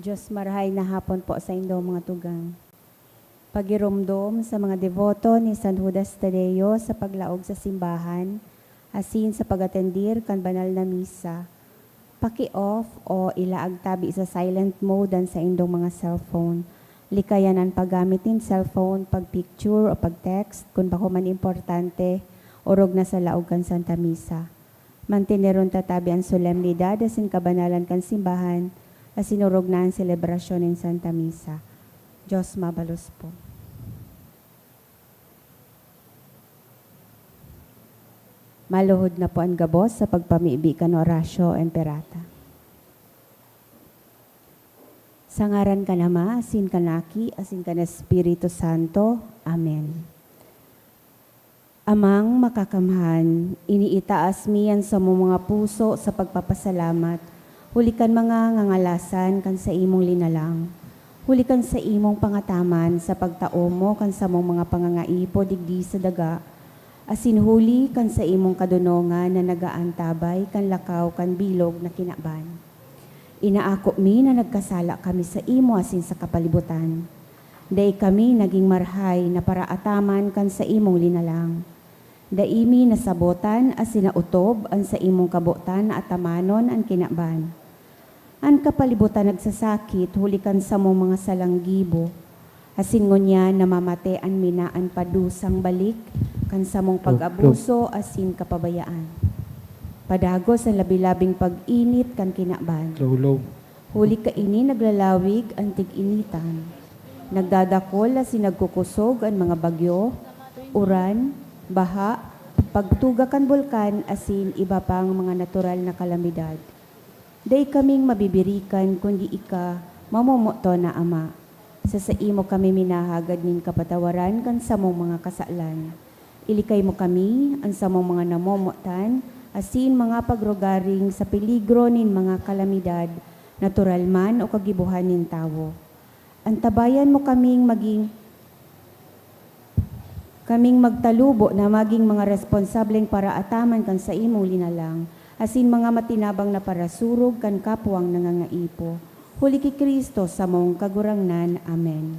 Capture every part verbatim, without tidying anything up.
Diyos, marahay na hapon po sa indong mga tugang. Pagiromdom sa mga deboto ni San Judas Tadeo sa paglaog sa simbahan, asin sa pag-atendir kan banal na misa. Paki-off o ilaag tabi sa silent mode an saindong mga cellphone. Likayan an paggamit nin cellphone, pag-picture o pag-text kun bako man importante, orog na sa laog kan Santa Misa. Manteneron ta tabi an solemnidad asin kabanalan kan simbahan, asin orog na an selebrasyon nin Santa Misa. Diyos mabalos po. Maluhod na po an gabos sa pagpamibi kan Oratio Imperata. Sa ngaran kan Ama, asin kan Aki, asin kan Espiritu Santo. Amen. Amang Makakamhan, iniitaas mi an samong mga puso sa pagpapasalamat huli kan mga ngangalasan kan saimong linalang, huli kan saimong pangataman sa pagtao mo kan samong mga pangangaipo digdi sa daga, asin huli kan saimong kadonongan na nagaantabay kan lakaw kan bilog na kinaban. Inaako mi na nagkasala kami saimo asin sa kapalibutan. Dai kami nagin marahay na paraataman kan saimong linalang. Dai mi nasabotan asin naotob an saimong kabotan na atamanon an kinaban. An kapalibutan nagsasakit huli kan samong mga salang gibo, asin ngunyan namamate an minaan pa dusang balik kan samong pag-abuso asin kapabayaan. Padagos an labi-labing pag-init kan kinaban. Huli kaini naglalawig an tig-initan. Nagdadakol asin nagkukosog an mga bagyo, uran, baha, pagtuga kan bulkan asin iba pang mga natural na kalamidad. Dai kaming mabibirikan kundi ika, mamomoton na Ama. Sa saimo kami minahagad nin kapatawaran kan samong mga kasalan. Ilikay mo kami, an samong mga namomotan, asin mga pagrugaring sa peligro nin mga kalamidad, natural man o kagibohan nin tawo. Antabayan mo kaming magin, kaming magtalubo na magin mga responsableng paraataman kan saimong linalang, asin mga matinabang na parasurog kan kapwang nangangaipo. Huli ki Cristo, samong Kagurangnan. Amen.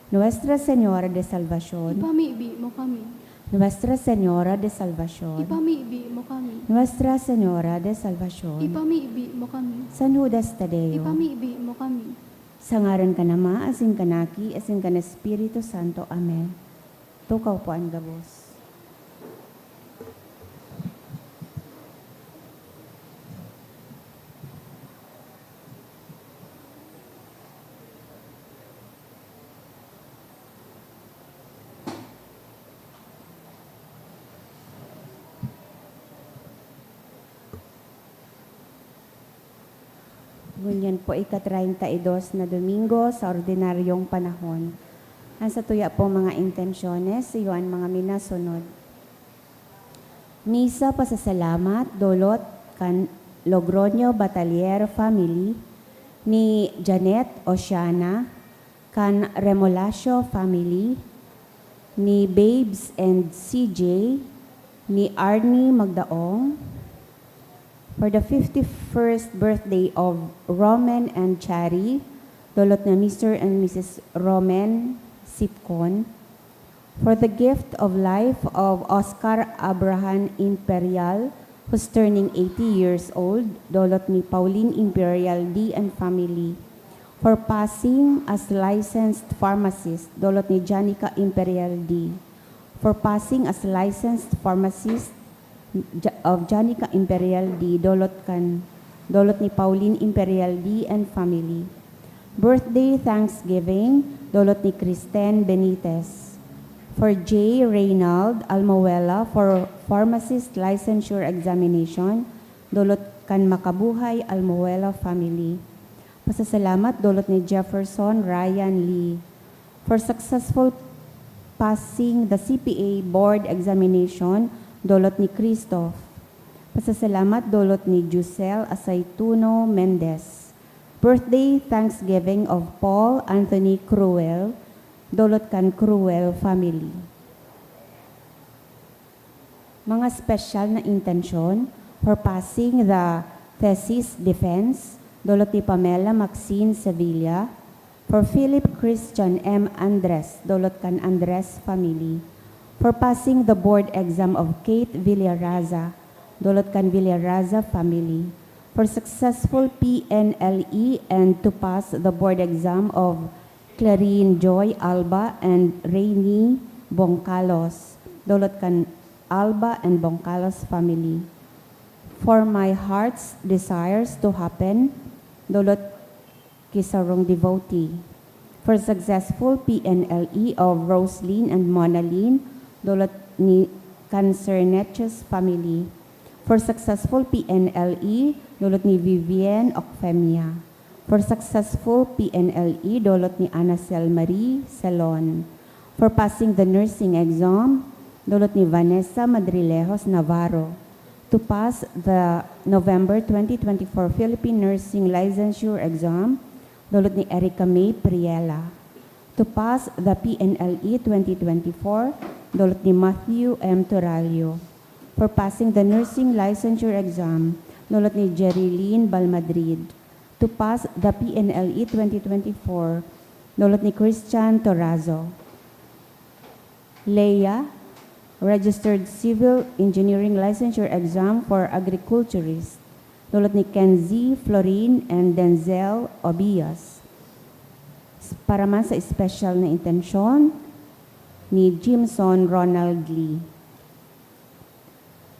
Nuestra Señora de Salvacion. Ipamibi mo kami. Nuestra Señora de Salvacion. Ipamibi mo kami. Nuestra Señora de Salvacion. Ipamibi mo kami. San Judas Tadeo. Ipamibi mo kami. Sa ngaran kan Ama, asin kan Aki, asin kan Espiritu Santo. Amen. Tukaw po an gabos. Ngunyan po, ika-treinta y dos na Domingo sa ordinaryong panahon. Ang satuya pong mga intensyones, iyo an mga minasunod. Misa pasasalamat, dolot kan Logroño Batalier family, ni Janet Oceana, kan Remolacio family, ni Babes and C J, ni Arnie Magdaong, for the fifty-first birthday of Roman and Chari, dolot na Mister and Missus Roman Sipcon, for the gift of life of Oscar Abraham Imperial, who's turning eighty years old, dolot ni Pauline Imperial D and family. For passing as licensed pharmacist, dolot ni Janica Imperial D. For passing as licensed pharmacist, Ja-, of Janica Imperial D, dolot kan, dolot ni Pauline Imperial D and family. Birthday Thanksgiving, dolot ni Kristen Benitez. For J Reynald Almoela for pharmacist licensure examination, dolot kan Makabuhay Almoela family. Pasasalamat, dolot ni Jefferson Ryan Lee. For successful passing the C P A board examination, dolot ni Christoph. Pasasalamat, dolot ni Jusel Asaituno Mendez. Birthday Thanksgiving of Paul Anthony Cruel, dolot kan Cruel family. Mga special na intensyon for passing the thesis defense, Dolot ni Pamela Maxine Sevilla. For Philip Christian M. Andres, dolot kan Andres family. For passing the board exam of Kate Villaraza, dolot kan Villaraza family. For successful P N L E and to pass the board exam of Clarine Joy Alba and Rainy Bongkalos, dolot kan Alba and Bongkalos family. For my heart's desires to happen, dolot ki sarong devotee. For successful P N L E of Roseline and Monalyn, dolot ni Cancerneches family. For successful P N L E, dolot ni Vivienne Ocfemia. For successful P N L E, dolot ni Anacel Marie Celon. For passing the nursing exam, dolot ni Vanessa Madrilejos Navarro. To pass the November twenty twenty-four Philippine Nursing Licensure Exam, dolot ni Erica May Priela. To pass the P N L E twenty twenty-four, dolot ni Matthew M. Toralio. For passing the Nursing Licensure Exam, dolot ni Jerilyn Balmadrid. To pass the P N L E twenty twenty-four, dolot ni Christian Torazo. Leia, Registered Civil Engineering Licensure Exam for Agriculturist, dolot ni Kenzie, Florin, and Denzel Obias. S-, para man sa espesyal na intensyon, ni Jimson Ronald Lee.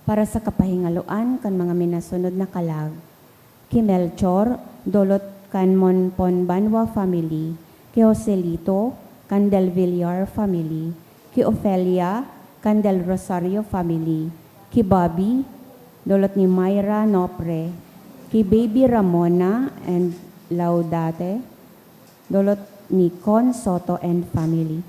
Para sa kapahingaloan kan mga minasunod na kalag, ki Melchor, dolot kan Monpon Banwa family, ki Joselito, kan Del Villar family, ki Ofelia, kan Del Rosario family, ki Bobby, dolot ni Myra Nopre, ki Baby Ramona and Laudate, dolot ni Con Soto and family.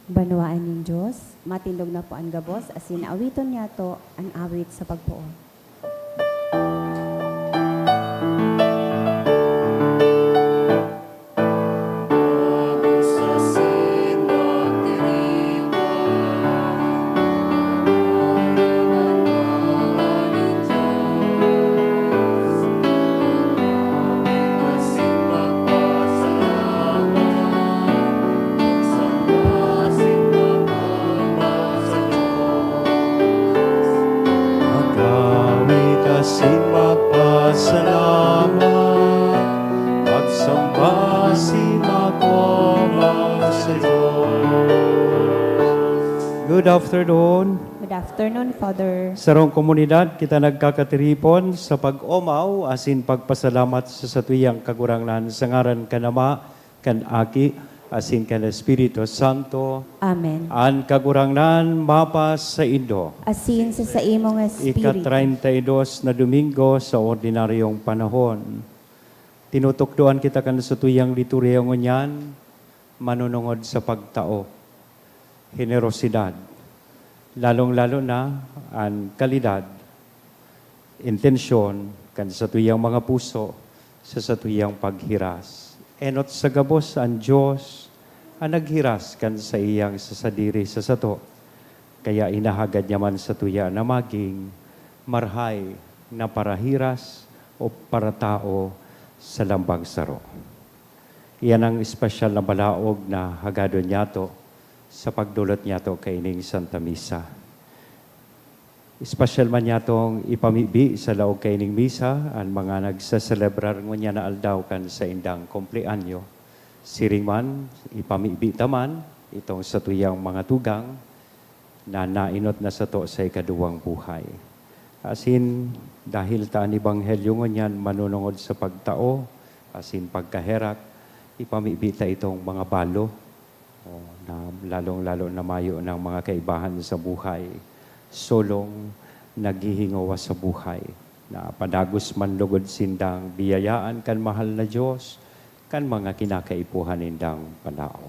Banwaan nin Dios, matindog na po an gabos, asin awiton niyato an awit sa pagpoon. Good afternoon. Good afternoon, Father. Sarong komunidad, kita nagkakatiripon sa pag-omaw asin pagpasalamat sa satuyang Kagurangnan sa ngaran kan Ama, kan Aki, asin kan Espiritu Santo. Amen. An Kagurangnan mapa saindo. Asin sa saimong espiritu. Ika-treinta y dos na Domingo sa ordinaryong panahon. Tinutukdoan kita kan satuyang liturhiya ngunyan, manunungod sa pagtao, henerosidad, lalong-lalo na an kalidad, intensyon kan satuyang mga puso sa satuyang paghiras. Enot sa gabos an Dios an naghiras kan saiyang sa sadiri sa sato, kaya inahagad niya man satuya na magin marahay na parahiras o paratao sa lambang saro. Iyan ang espesyal na balaog na hagadon niyato sa pagdolot niyato kaining Santa Misa. Espesyal man niyatong ipamibi sa laog kaining misa an mga nagseselebrar ngunyan na aldaw kan saindang kumpleanyo. Siring man, ipamibi ta man itong satuyang mga tugang na nainot na sato sa ikaduwang buhay. Asin, dahil ta an ebanghelyo ngunyan manunungod sa pagtao asin pagkaherak, ipamibi ta itong mga balo, o, na lalong-lalo na mayo nang mga kaibahan sa buhay, solong naghihingowa sa buhay, na padagos man lugod sindang biyayaan kan mahal na Dios kan mga kinakaipuhan nindang palaog.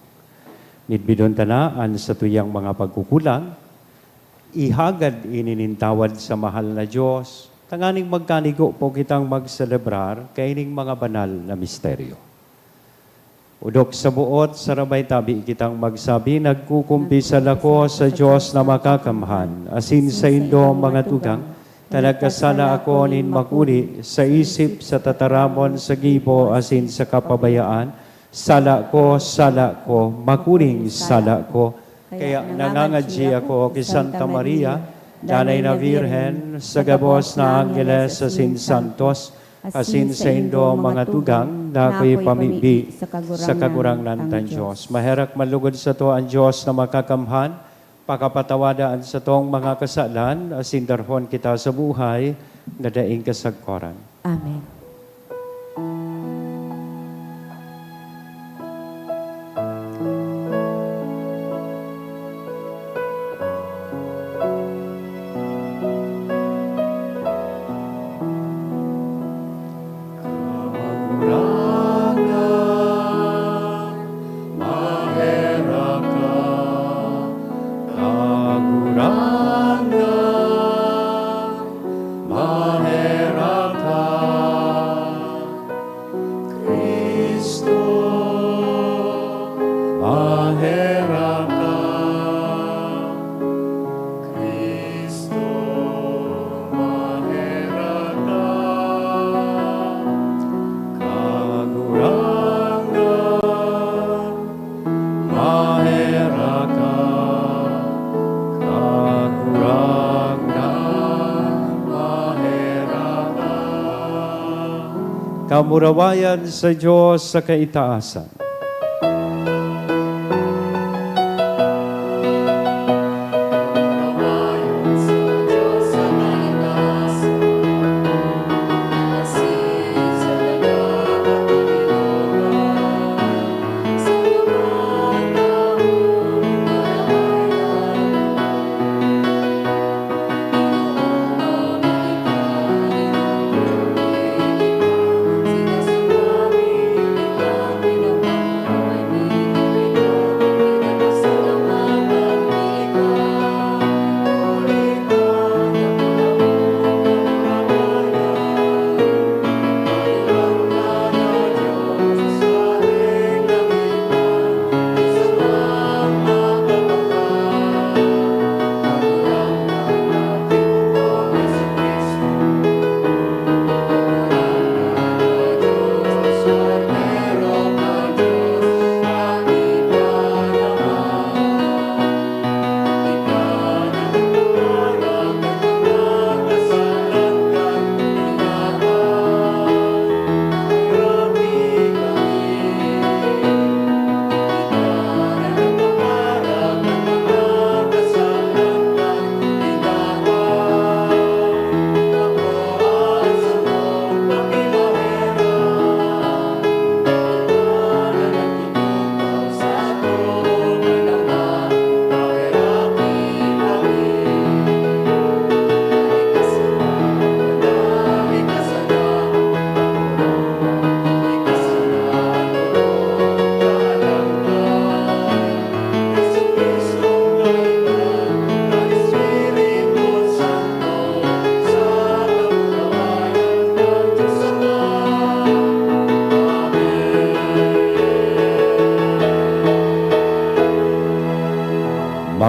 Midbidon ta na an satuyang mga pagkukulang, ihagad ini nin tawad sa mahal na Dios, tanganing magkanigo po kitang magselebrar kaining mga banal na misteryo. Odok sa buot, sarabay tabi kitang magsabi, "Nagkukumpisal ako sa Dios na makakamhan, asin saindo, mga tugang, ta nagkasala ako nin makuli sa isip, sa tataramon, sa gibo, asin sa kapabayaan. Sala ko, sala ko, makuling sala ko." Kaya nangangadyi ako ki Santa Maria, Danay na Birhen, sa gabos na angheles asin santos, asin saindo, mga tugang, na ako'y pamibi sa Kagurangnan tang Dios. Maherak man lugod sato an Dios na makakamhan, pakapatawada an satong mga kasalan, asin darhon kita sa buhay na daing kasagkoran. Amen. Kagurangnan, maherak ka. Kagurangnan, maherak ka. Cristo, maherak ka. Cristo, maherak ka. Kagurangnan, maherak ka. Kagurangnan, maherak ka. Kamurawayan sa Dios sa kaitaasan.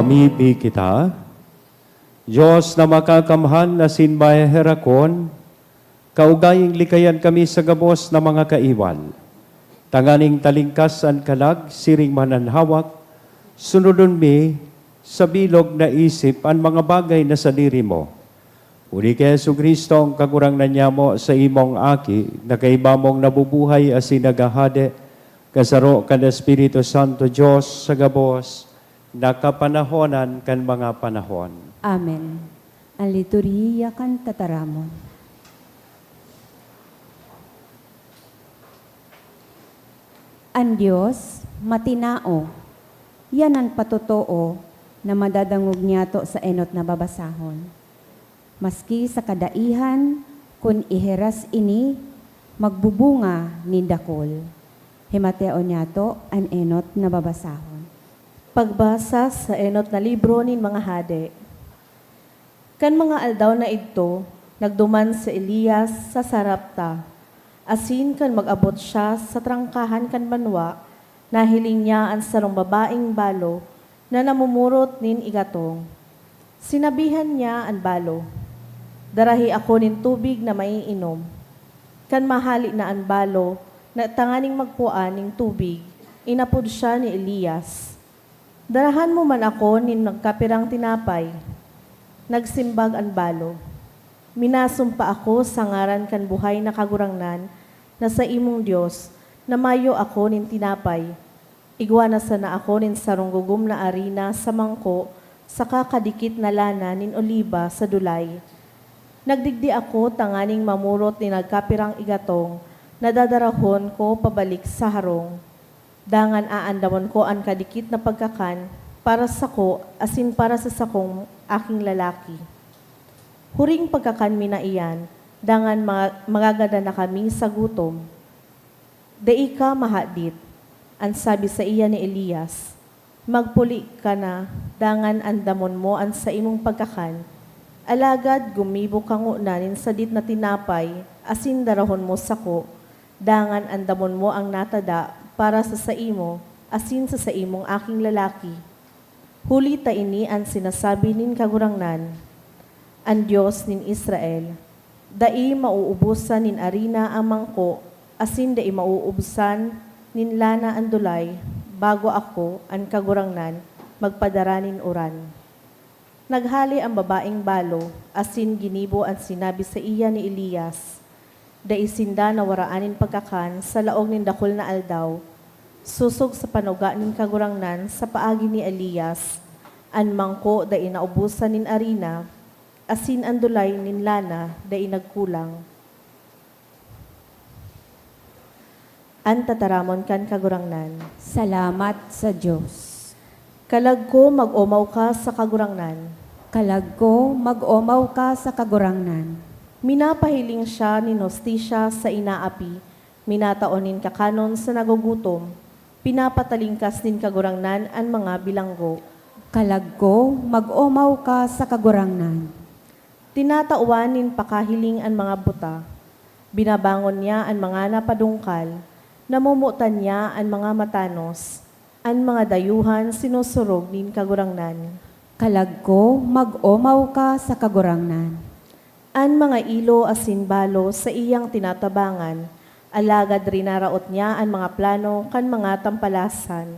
Mibi kita, Dios na makakamhan asin maheherakon, kaugayong likayan kami sa gabos na mga kaiwal, tanganing talingkas an kalag siring man an hawak, sunodon mi sa bilog na isip an mga bagay na sadiri mo. Huli ki Jesu-Cristo, an Kagurangnan nyamo, sa imong Aki, na kaiba mong nabubuhay asin naghahade, kasaro kan Espiritu Santo, Dios sa gabos na kapanahonan kan mga panahon. Amen. An liturhiya kan tataramon. An Dios matinao. Yan an patotoo na madadangog niyato sa enot na babasahon. Maski sa kadaihan, kun iheras ini, magbubunga nin dakul. Himateon niyato an enot na babasahon. Pagbasa sa enot na libro nin mga Hade. Kan mga aldaw na idto, nagduman si Elias sa Sarepta, asin kan mag-abot siya sa trangkahan kan banwa, nahiling niya an sarong babaeng balo na namumurot nin igatong. Sinabihan niya an balo, "Darahi ako nin tubig na maiinom." Kan mahale na an balo na tanganing magkua nin tubig, inapod siya ni Elias, "Darahan mo man ako nin nagkapirang tinapay." Nagsimbag an balo, "Minasumpa ako sa ngaran kan buhay na Kagurangnan na saimong Dios, na mayo ako nin tinapay. Igwa na sana ako nin sarong gugom na arina sa mangko saka kadikit na lana nin oliba sa dulay. Nagdigdi ako tanganing mamurot nin nagkapirang igatong na dadarahon ko pabalik sa harong. Dangan aandamon ko an kadikit na pagkakan para sako asin para sa sakong aking lalaki. Huring pagkakan mi na iyan, dangan ma-, magagadan na kami sa gutom." "Dai ka mahadit," an sabi saiya ni Elias. "Magpuli ka na, dangan andamon mo an saimong pagkakan. Alagad gumibo ka ngona nin sadit na tinapay asin darahon mo sako, dangan andamon mo an natada para sa saimo asin sa saimong aking lalaki. Huli ta ini an sinasabi nin Kagurangnan, an Dios nin Israel, 'Dai mauubosan nin arina an mangko, asin dai mauubsan nin lana an dulay, bago ako, an Kagurangnan, magpadara nin uran.'" Naghale an babaeng balo asin ginibo an sinabi saiya ni Elias. Dai sinda nawaraan nin pagkakan sa laog nin dakul na aldaw. Sosog sa panuga nin Kagurangnan sa paagi ni Elias, an mangko dai naubosan nin arina, asin an dulay nin lana dai nagkulang. An tataramon kan Kagurangnan. Salamat sa Dios. Kalag ko, mag-omaw ka sa Kagurangnan. Kalag ko, mag-omaw ka sa Kagurangnan. Minapahiling siya nin hustisya sa inaapi, minatao nin kakanon sa nagugutom, pinapatalingkas nin Kagurangnan an mga bilanggo. Kalag ko, mag-omaw ka sa Kagurangnan. Tinatawan nin pakahiling an mga buta, binabangon niya an mga napadungkal, namomotan niya an mga matanos, an mga dayuhan sinusurog nin Kagurangnan. Kalag ko, mag-omaw ka sa Kagurangnan. An mga ilo asin balo saiyang tinatabangan, alagad rinaraot niya an mga plano kan mga tampalasan.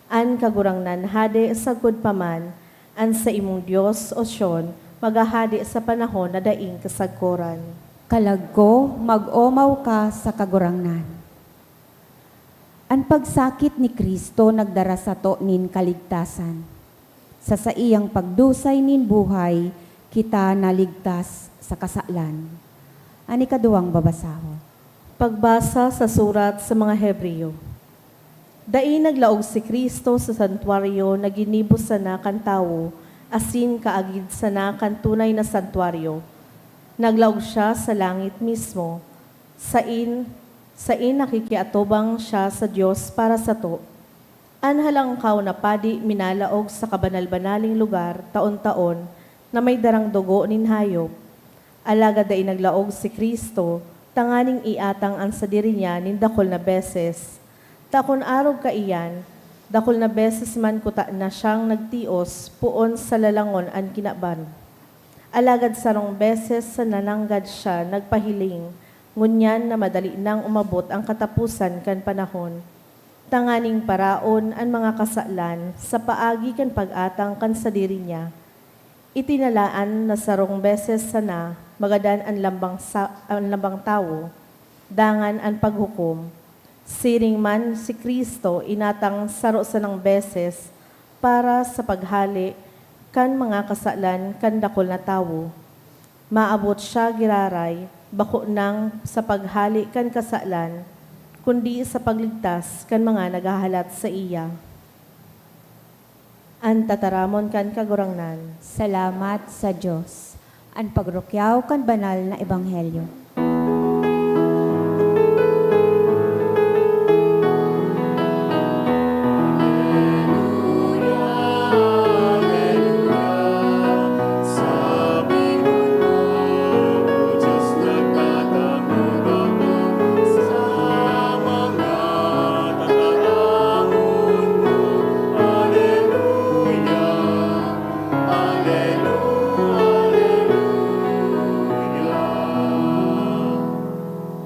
An Kagurangnan hade sagkod pa man, an saimong Dios, O Sion, maghahade sa panahon na daing kasagkoran. Kalag ko, mag-omaw ka sa Kagurangnan. An pagsakit ni Cristo nagdara sato nin kaligtasan. Sa saiyang pagdusay nin buhay, kita naligtas sa kasalan. An ikaduwang babasahon. Pagbasa sa surat sa mga Hebreo. Dai naglaog si Cristo sa santuaryo na ginibo sana kan tawo, asin kaagid sana kan tunay na santuaryo. Naglaog siya sa langit mismo, sain, sain nakikiatubang siya sa Dios para sato. An Halangkaw na Padi minalaog sa kabanal-banaling lugar taon-taon na may darang dugo nin hayop. Alagad dai naglaog si Cristo tanganing iatang an sadiri niya nin dakul na beses. Ta kun arog kaiyan, Dakul na beses man kutana siyang nagtios poon sa lalangon an kinaban. Alagad sarong beses sana nanggad siya nagpahiling, ngunyan na madali nang umabot an kataposan kan panahon, tanganing paraon an mga kasalan sa paagi kan pag-atang kan sadiri niya. Itinalaan na sarong beses sana magadan an lambang sa-, an lambang tawo, dangan an paghukom. Siring man, si Cristo inatang saro sanang beses para sa paghale kan mga kasalan kan dakul na tawo. Maabot siya giraray, bako nang sa paghale kan kasalan, kundi sa pagligtas kan mga naghahalat saiya. An tataramon kan Kagurangnan. Salamat sa Dios. An pagrukyaw kan banal na ebanghelyo.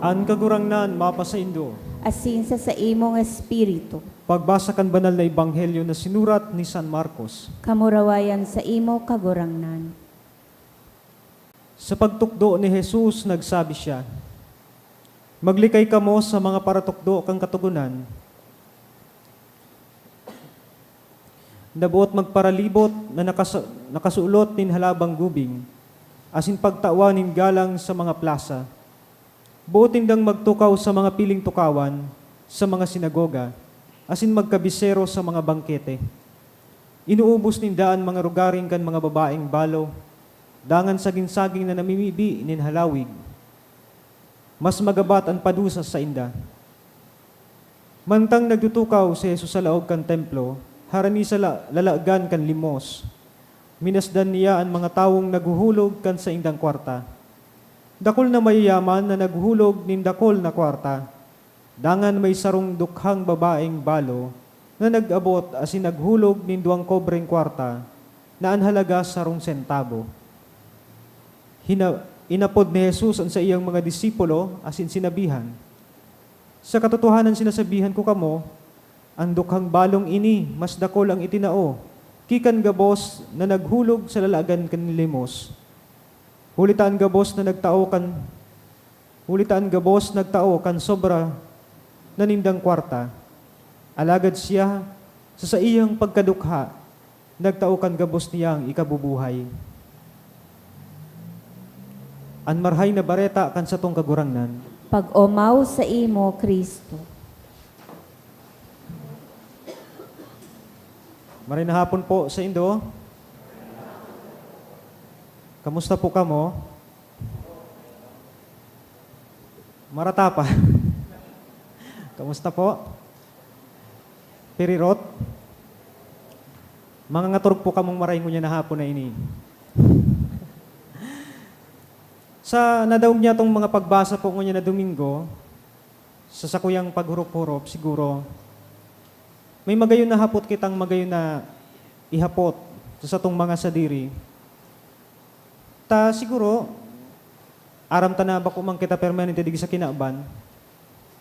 An Kagurangnan mapasaindo. Asin sa saimong espiritu. Pagbasa kan banal na ebanghelyo na sinurat ni San Marcos. Kamurawayan saimo, Kagurangnan. Sa pagtukdo ni Jesus, nagsabi siya, "Maglikay kamo sa mga paratukdo kan Katogonan, na boot magparalibot na nakas-, nakasulot nin halabang gubing, asin pagtawan nin galang sa mga plasa. Boot nindang magtukaw sa mga piling tukawan, sa mga sinagoga, asin magkabisero sa mga bangkete. Inuubos ninda an mga rogaring kan mga babaeng balo, dangan sagin-saging na namimibi nin halawig. Mas magabat an padusa sainda." Mantang nagtutukaw si Jesus sa laog kan Templo, harani sa la-, lalagan kan limos, minasdan niya an mga tawong naghuhulog kan saindang kwarta. Dakul na mayayaman na naghuhulog nin dakul na kwarta. Dangan may sarong dukhang babaeng balo na nag-abot asin naghulog nin duwang kobreng kwarta na an halaga sarong sentabo. Hina-, inapod ni Jesus an saiyang mga disipulo asin sinabihan, "Sa katotohanan sinasabihan ko kamo, an dukhang balong ini mas dakul ang itinao ki kan gabos na naghulog sa lalagan kan limos. Huli ta an gabos na nagtao kan, huli ta an gabos nagtao kan sobra na nindang kwarta. Alagad siya, sa saiyang pagkadukha, nagtao kan gabos niyang ikabubuhay." An Marahay na Bareta kan satong Kagurangnan. Pag-omaw saimo, Cristo. Maray na hapon po saindo. Kamusta po kamo? Marata pa. Kamusta po? Pirirot? Mangangatorog po kamong maray ngunyan na hapon na ini. Sa nadaog niya tong mga pagbasa po ngunyan na Domingo, sa sakuyang paghurup-hurup, siguro, may magayon na hapot kitang magayon na ihapot sa satong mga sadiri. Ta siguro, aram ta na bako man kita permanente digdi sa kinaban,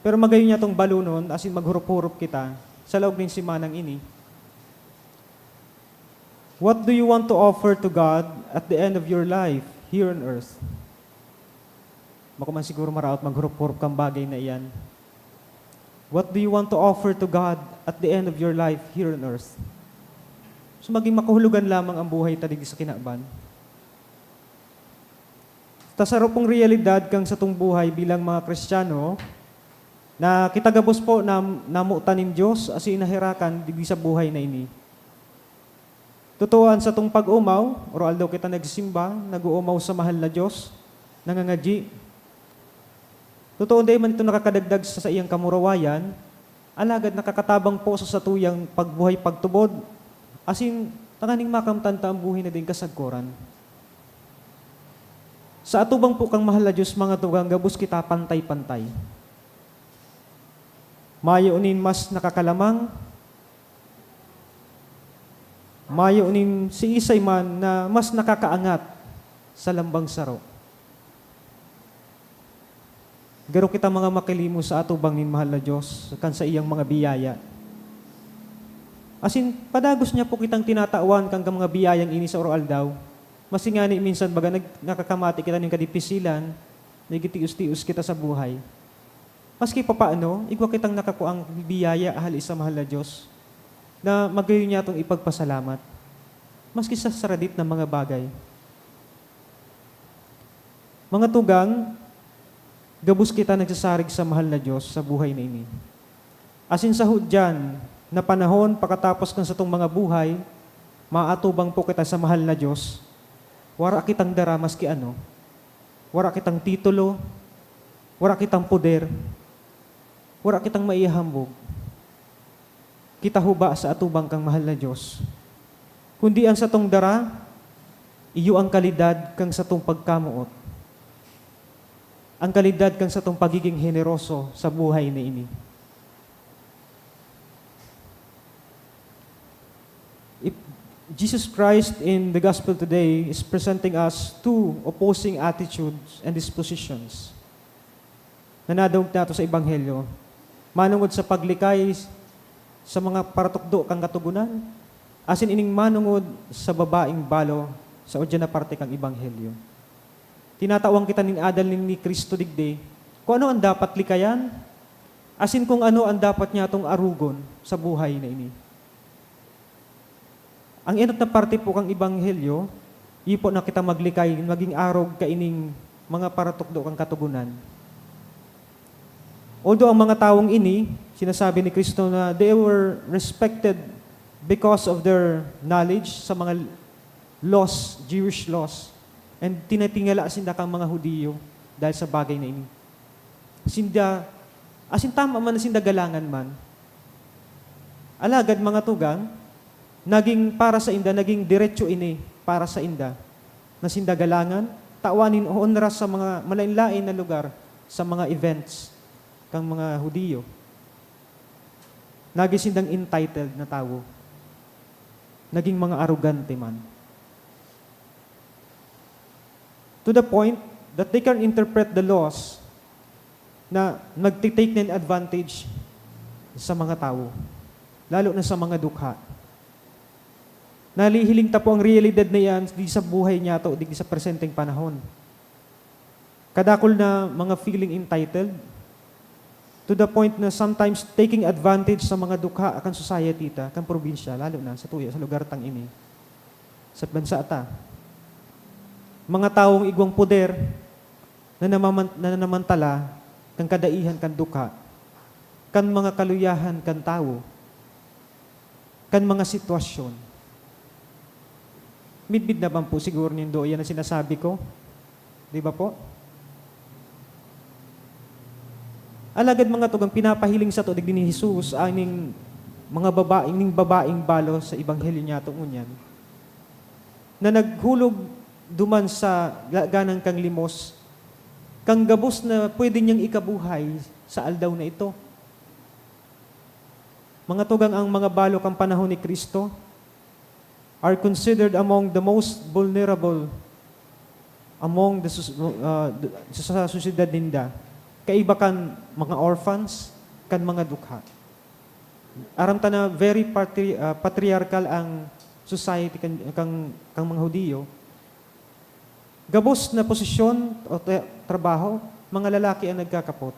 pero magayon niya tong balonon asin maghurup-hurup kita sa laog nin semanang ini. What do you want to offer to God at the end of your life here on earth? Bako man siguro maraot maghurup-hurup kan bagay na iyan. What do you want to offer to God at the end of your life here on earth? So, maging makahulugan lamang ang buhay ta digdi sa kinaban. Ta saro pong realidad kan satong buhay bilang mga Kristiyano, na kita gabos po na namotan nin Dios asin naherakan digdi sa buhay na ini. Totoo, an satong pag-omaw, aroaldaw kita nagsisimba, nag-oomaw sa mahal na Dios, nangangadyi. Totoo, dai man ito nakakadagdag sa saiyang kamurawayan, alagad nakakatabang po sa satuyang pagbuhay pagtubod, asin tanganing makamtan ta an buhay na daing kasagkoran. Sa atubang po kan mahal na Dios, mga tugang, gabos kita pantay-pantay. Mayo nin mas nakakalamang, Mayo nin siisay man na mas nakakaangat sa lambang saro. Garo kita mga makilimos sa atubang nin mahal na Dios kan saiyang mga biyaya. Asin, padagos niya po kitang tinatawan kan mga biyayang ini sa aroaldaw. Maski ngani minsan baga nag-, nakakamati kita nin kadipisilan, nagitios-tios kita sa buhay. Maski papaano, igwa kitang nakakuang biyaya hali sa mahal na Dios na magayon niyatong ipagpasalamat, maski sa saradit na mga bagay. Mga tugang, gabos kita nagsasarig sa mahal na Dios sa buhay na ini. Asin sa hudyan na panahon pakatapos kan satong mga buhay, maatubang po kita sa mahal na Dios. Wara kitang dara maski ano. Wara kitang titulo. Wara kitang poder. Wara kitang maihambog. Kita huba sa atubang kang mahal na Dios. Kundi ang satong dara, iyo ang kalidad kang satong pagkamoot. Ang kalidad kang satong pagiging heneroso sa buhay na ini. If Jesus Christ in the gospel today is presenting us two opposing attitudes and dispositions na nadangog nato sa Ebanghelyo, manongod sa paglikay sa mga paratukdo kan Katogonan, asin ining manongod sa babaeng balo sa udyan na parte kan Ebanghelyo. Tinatawan kita nin adal ni, ni Cristo digdi kung ano ang dapat likayan, asin kung ano ang dapat niyatong arogon sa buhay na ini. Ang enot na parte po kan Ebanghelyo, iyo po na kita maglikay, maging arog kaining mga paratukdo kan Katogonan. Although ang mga tawong ini, sinasabi ni Cristo na they were respected because of their knowledge sa mga laws, Jewish laws, and tinatingala sinda kang mga Hudiyo dahil sa bagay na ini. Sinda, asin tama man na sinda galangan man. Alagad, mga tugang, naging para sa inda, naging diretso ini para sa inda, na sinda galangan, tawan nin honra sa mga malain-lain na lugar, sa mga events kan mga Hudiyo. Nagin sindang entitled na tawo. Naging mga arogante man. To the point that they can interpret the laws na nagtitake nin advantage sa mga tawo, lalo na sa mga dukha. Nahihiling ta po ang realidad na iyan di sa buhay niyato, digdi sa presenteng panahon. Kadakul na mga feeling entitled, to the point na sometimes taking advantage sa mga dukha kan society ta, kan probinsya, lalo na sa tuya, sa lugar tang ini, sa bansa ta. Mga tawong igwang poder na namaman-, na namantala kan kadaihan kan dukha, kan mga kaluyahan kan tawo, kan mga sitwasyon. Midbid naman po siguro nindo iyan na sinasabi ko. Di ba po? Alagad, mga tugang, pinapahiling sato digdi ni Jesus aning mga babaeng, ning babaeng balo sa ebanghelyo niyato ngunyan, na naghulog duman sa laganan kan limos, kan gabos na pwede niyang ikabuhay sa aldaw na ito. Mga tugang, ang mga balo kan panahon ni Cristo are considered among the most vulnerable among the sus-, uh, the, sa sosyedad ninda, kaiba kan mga orphans, kan mga dukha. Aram ta na very patri-, uh, patriarchal ang society kan, kan, kan mga Hudiyo. Gabos na posisyon o tra-, trabaho, mga lalaki ang nagkakapot.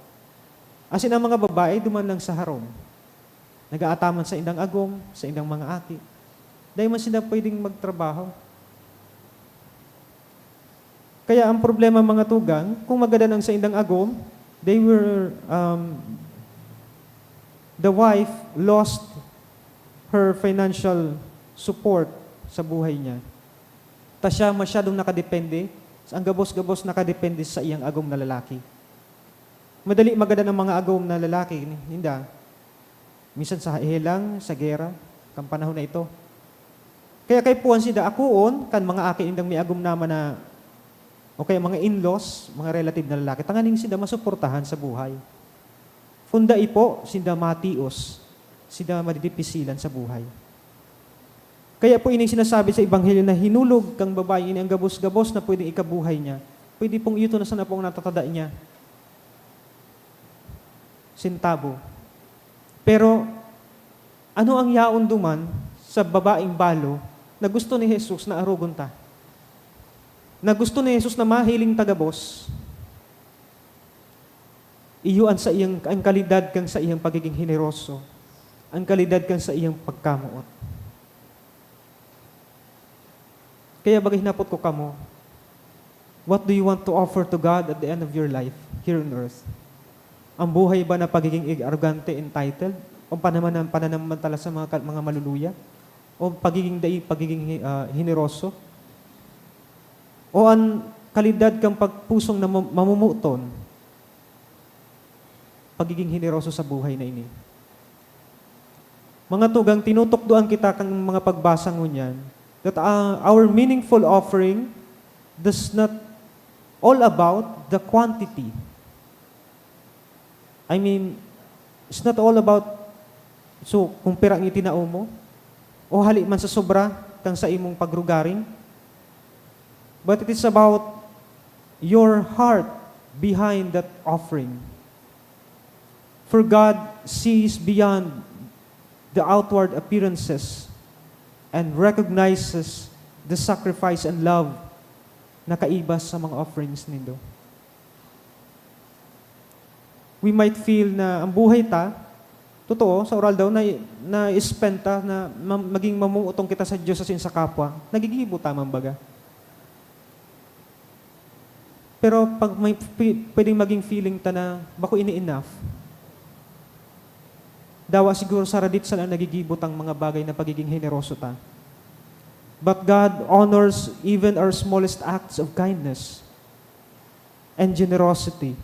Asin ang mga babae duman lang sa harong. Nag-aataman sa indang agom, sa indang mga aki. Dai man sinda pwedeng magtrabaho. Kaya ang problema, mga tugang, kung magadan ang saindang agom, they were, um, the wife lost her financial support sa buhay niya. Ta siya masyadong nakadepende, ang gabos-gabos nakadepende sa iyang agom na lalaki. Madali magadan ang mga agom na lalaki ninda. Minsan sa helang, sa gera, kan panahon na ito. Kaya kaipuhan sinda akoon kan mga aki nindang may agom naman na, o kaya mga in-laws, mga relative na lalaki, tanganing sinda masuportahan sa buhay. Kun dai po, sinda matios, sinda madidipisilan sa buhay. Kaya po ini sinasabi sa Ebanghelyo na hinulog kang babaeng ini ang gabos-gabos na pwedeng ikabuhay niya. Pwede pong iyo to na sana po ang natatada niya. Sentabo. Pero ano ang yaon duman sa babaeng balo na gusto ni Jesus na arogon ta? Na gusto ni Jesus na mahiling ta gabos? Iyo ang sa iyang, ang kalidad kan sa iyang pagiging heneroso, ang kalidad kan sa iyang pagkamoot. Kaya baga hinapot ko kamo, what do you want to offer to God at the end of your life here on earth? Ang buhay ba na pagiging ig-, arogante, entitled? O panaman-, pananamantala sa mga ka-, mga maluluya? O pagiging dai, pagiging hi-, ah, heneroso? O ang kalidad kang pagpusong na mam-, mamumuton? Pagiging heneroso sa buhay na ini. Mga tugang, tinutukdoan kita kan mga pagbasa ngunyan that, ah, our meaningful offering does not all about the quantity. I mean, it's not all about, so, kung pira ang itinao mo, o hali man sa sobra kan sa imong pagrugaring, but it is about your heart behind that offering. For God sees beyond the outward appearances and recognizes the sacrifice and love na kaiba sa mga offerings nindo. We might feel na ang buhay ta, totoo, sa oral daw, na, na-spend ta, na ma-, maging mamumuotong kita sa Diyos asin sa kapwa. Nagigibo ta man baga. Pero pag may pi-, pwedeng maging feeling ta na bako ini enough, dawa siguro sa radit sa lang nagigibo tang mga bagay na pagiging heneroso ta. But God honors even our smallest acts of kindness and generosity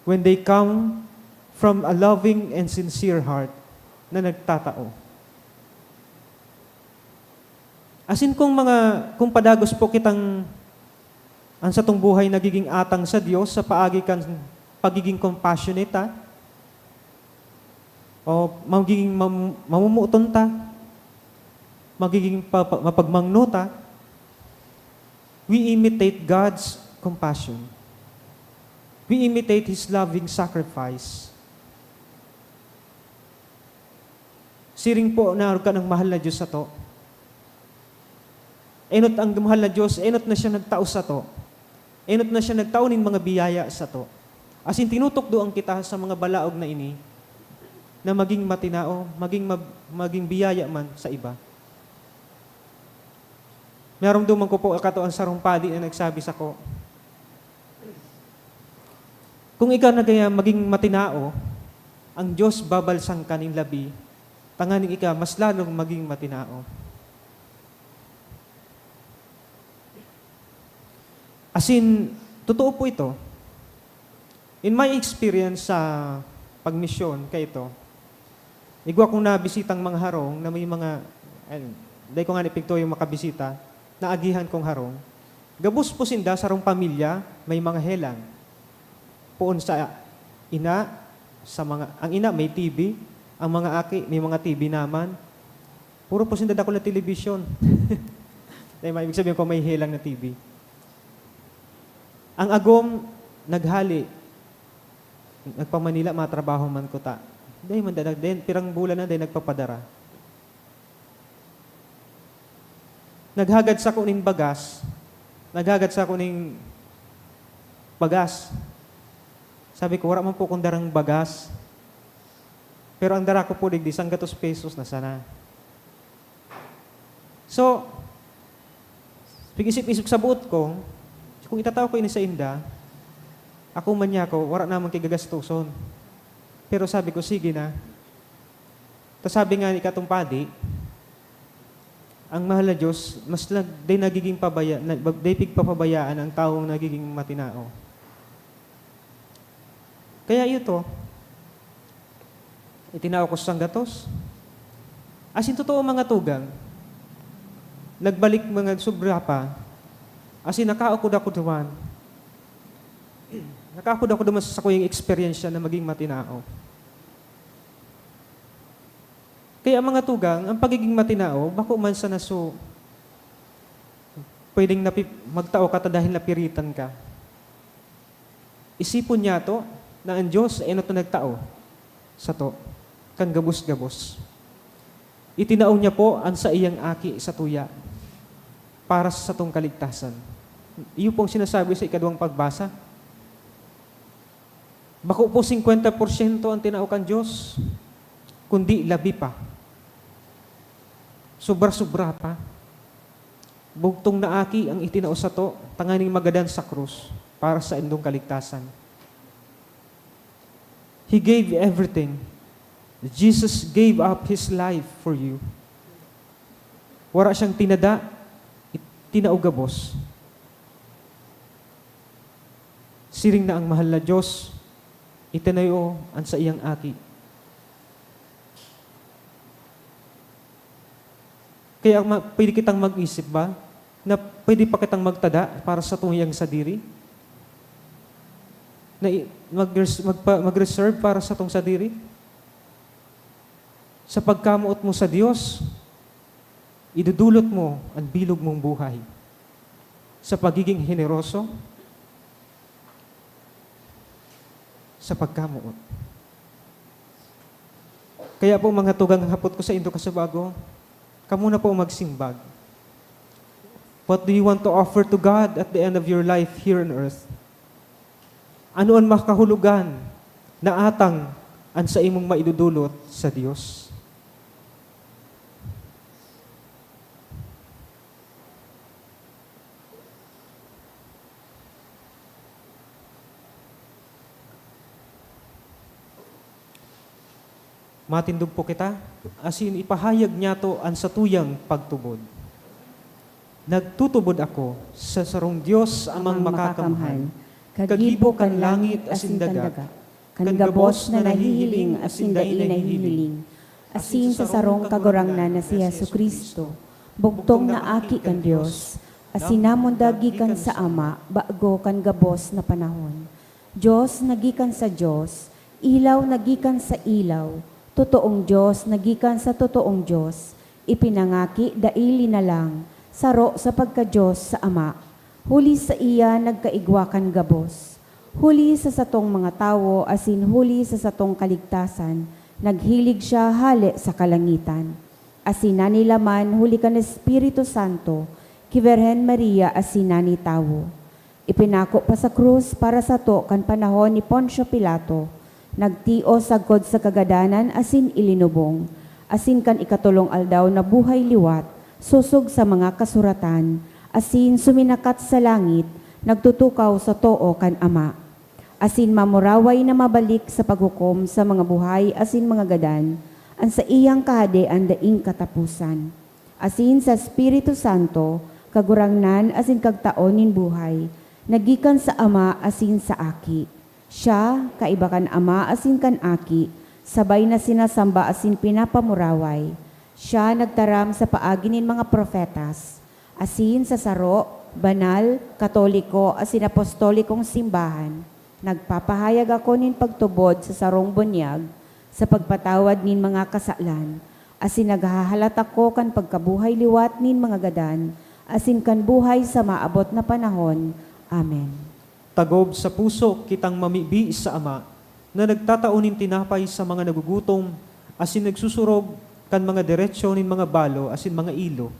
when they come from a loving and sincere heart na nagtatao. Asin kung mga, kung padagos po kitang, ang satong buhay nagiging atang sa Dios sa paagi kan pagiging compassionate ta, o magiging mam-, mamumuton ta, magiging pa-, pa-, mapagmangno ta, we imitate God's compassion. We imitate His loving sacrifice. Siring po na arog kan mahal na Diyos sato. Enot ang mahal na Diyos, enot na siya nagtao sato. Enot na siya nagtao nin mga biyaya sato. Asin tinutukdoan kita sa mga balaog na ini na maging matinao, maging mab-, maging biyaya man sa iba. Naromdoman ko po, kato ang sarong padi na nagsabi sako, "Kung ikaw na kaya maging matinao, ang Diyos babalsan ka nin labi, tanganing ika mas lalong maging matinao." Asin, totoo po ito. In my experience sa pagmisyon, kaito, igwa kong nabisitang mga harong na may mga, ayun, dai ko ngani pigtuyong makabisita, naagihan kong harong. Gabos po sinda sarong pamilya, may mga helang. Poon sa ina, sa mga, ang ina may T B, ang mga aki may mga T B naman. Puro po sinda dakul na telebisyon. Dai, ma-, ibig sabihin ko, may helang na T V. Ang agom, naghale. Nagpa-Manila, matrabaho man kuta. Dai man, da-, da-, pirang bulan na, dai nagpapadara. Naghagad sako nin bagas. Naghagad sako nin bagas. Sabi ko, "Wara man po akong darang bagas." Pero ang dara ko po digdi, sanggatos pesos na sana. So, pig-isip-isip sa boot ko, kung itatao ko ini sainda, ako man niya ako, wara naman kay gagastoson. Pero sabi ko, "Sige na." Ta sabi nga ni katong padi, ang mahal na Diyos, mas nag-, day nagiging pabaya-, na-, day pigpapabayaan ang tawong nagiging matinao. Kaya iyo to, itinao ko sa sanggatos. Asin totoo, mga tugang, nagbalik mga sobra pa. Asin nakaukod ako duman. Nakaukod ako duman sa sakuyang eksperyensya na maging matinao. Kaya, mga tugang, ang pagiging matinao, bako man sa naso, pwedeng napi-, magtao ka ta dahil napiritan ka. Isipon niyato na an Dios ay nato nagtao sato kan gabos-gabos. Itinao niya po an saiyang Aki satuya para sa satong kaligtasan. Iyo pong sinasabi sa ikadwang pagbasa, bako po singkwenta porsyento an tinao kan Dios, kundi labi pa. Sobra-sobra pa. Bugtong na aki ang itinao sato tanganing magadan sa krus para sa indong kaligtasan. He gave everything. Jesus gave up His life for you. Wara siyang tinada, tinao gabos. Siring na ang mahal na Dios, itinayo an saiyang Aki. Kaya ma-, pwede kitang mag-isip ba na pwede pa kitang magtada para sa tuyang sadiri? Na i-, mag-res-, magpa-, mag-reserve para sa tong sadiri? Sa pagkamoot mo sa Dios, idudulot mo an bilog mong buhay sa pagiging heneroso, sa pagkamoot. Kaya po, mga tugang, hapot ko sa indo kasubago, kamo na po magsimbag. What do you want to offer to God at the end of your life here on earth? Ano an makahulogan na atang an saimong maidudulot sa Dios? Matindog po kita, asin ipahayag niyato an satuyang pagtubod. Nagtutubod ako sa sarong Dios, Amang Makakamhan, kagibo kan langit asin daga, kan gabos na nahihiling asin dai nahihiling, asin sa sarong Kagurangnan na si Jesu-Cristo, bugtong na Aki kan Dios, asin namundag gikan sa Ama bago kan gabos na panahon. Dios na gikan sa Dios, ilaw na gikan sa ilaw, totoong Dios na gikan sa totoong Dios, ipinangaki dai linalang, saro sa pagka-Dios sa Ama. Huli saiya nagkaigwa kan gabos. Huli sa satong mga tawo asin huli sa satong kaligtasan, naghilig siya hale sa kalangitan. Asin nanilaman huli kan Espiritu Santo, ki Birhen Maria asin nani tawo. Ipinako pa sa krus para sato kan panahon ni Poncio Pilato, nagtios sagkod sa kagadanan asin ilinubong, asin kan ikatolong aldaw nabuhay liwat, sosog sa mga kasuratan, asin suminakat sa langit, nagtutukaw sa too kan Ama. Asin mamuraway na mabalik sa paghukom sa mga buhay asin mga gadan, an saiyang kahadean daing kataposan. Asin sa Espiritu Santo, Kagurangnan asin Kagtaon nin buhay, na gikan sa Ama asin sa Aki. Siya, kaiba kan Ama asin kan Aki, sabay na sinasamba asin pinapamuraway. Siya nagtaram sa paagi nin mga propetas, asin sa saro, banal, katoliko, asin apostolikong simbahan, nagpapahayag ako nin pagtubod sa sarong bunyag sa pagpatawad nin mga kasalan, asin naghahalat ako kan pagkabuhay liwat nin mga gadan, asin kan buhay sa maabot na panahon. Amen. Tagob sa puso kitang mamibi sa Ama, na nagtatao nin tinapay sa mga nagugutom, asin nagsusurog kan mga deretso nin mga balo asin mga ilo.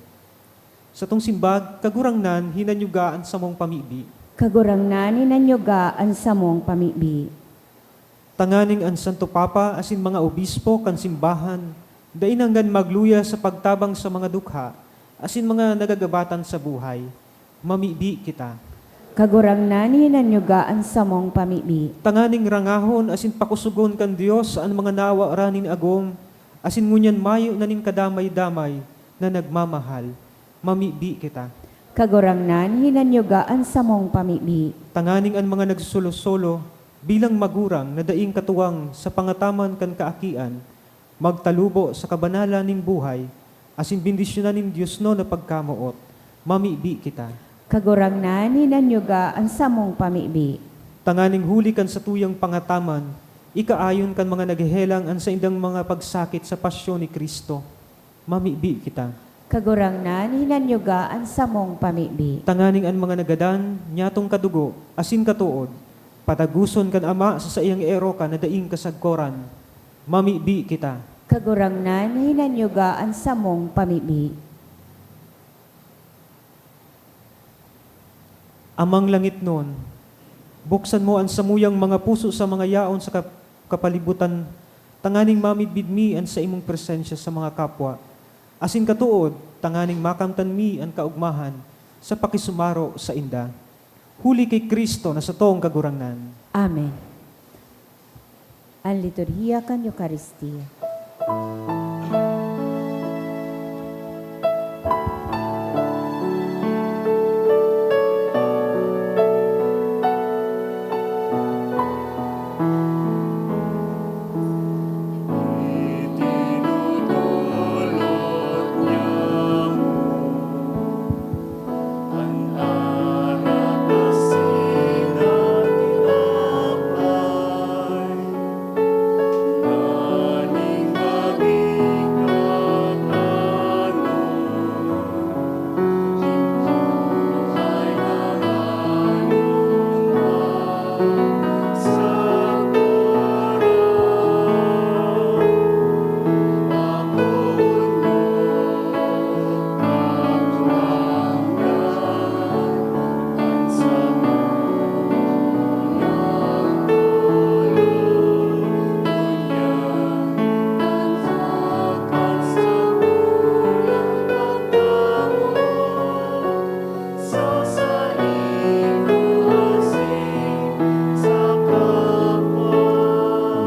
Satong simbag, Kagurangnan, hinanyuga an samong pamibi. Kagurangnan, hinanyuga an samong pamibi. Tanganing an Santo Papa asin mga obispo kan simbahan dai nanggad magluya sa pagtabang sa mga dukha asin mga nagagabatan sa buhay, mamibi kita. Kagurangnan, hinanyuga an samong pamibi. Tanganing rangahon asin pakosogon kan Dios an mga nawaran nin agom, asin ngunyan mayo na nin kadamay-damay na nagmamahal, mamibi kita. Kagurangnan, hinanyuga an samong pamibi. Tanganing an mga nagsolo-solo bilang magurang na daing katuwang sa pangataman kan kaakian, magtalubo sa kabanalan nin buhay, asin bendisyonan nin diosnon na pagkamoot, mamibi kita. Kagurangnan, hinanyuga an samong pamibi. Tanganing huli kan satuyang pangataman, Ikaayon kan mga naghehelang an saindang mga pagsakit sa pasyon ni Cristo. Mamibi kita. Kagurangnan, hinanyuga an samong pamibi. Tanganing an mga nagadan niyatong kadugo asin katood, patagoson kan Ama sa saiyang erokan na daing kasagkoran. Mamibi kita. Kagurangnan, hinanyuga an samong pamibi. Amang langitnon, buksan mo an samuyang mga puso sa mga yaon sa kap-, kapalibutan, tanganing mamidbid mi an saimong presensya sa mga kapwa, asin katood, tanganing makamtan mi an kaogmahan sa pakisumaro sainda. Huli ki Cristo na satong Kagurangnan. Amen. An liturhiya kan Eukaristia.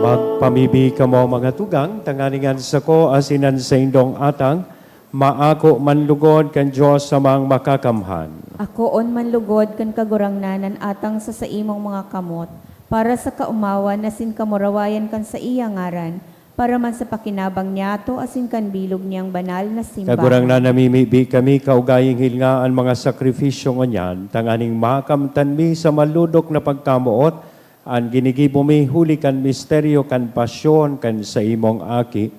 Magpamibi kamo, mga tugang, tanganing an sako asin an saindong atang maako man lugod kan Dios Amang Makakamhan. Akoon man lugod kan Kagurangnan an atang sa saimong mga kamot, para sa kaomawan asin kamurawayan kan saiya ngaran, para man sa pakinabang niyato asin kan bilog niyang banal na simbahan. Kagurangnan, namimibi kami, kaugaying hilnga an mga sakrifisyo ngunyan, tanganing makamtan mi sa malodok na pagkamoot an ginigibo mi huli kan misteryo kan pasyon kan saimong Aki,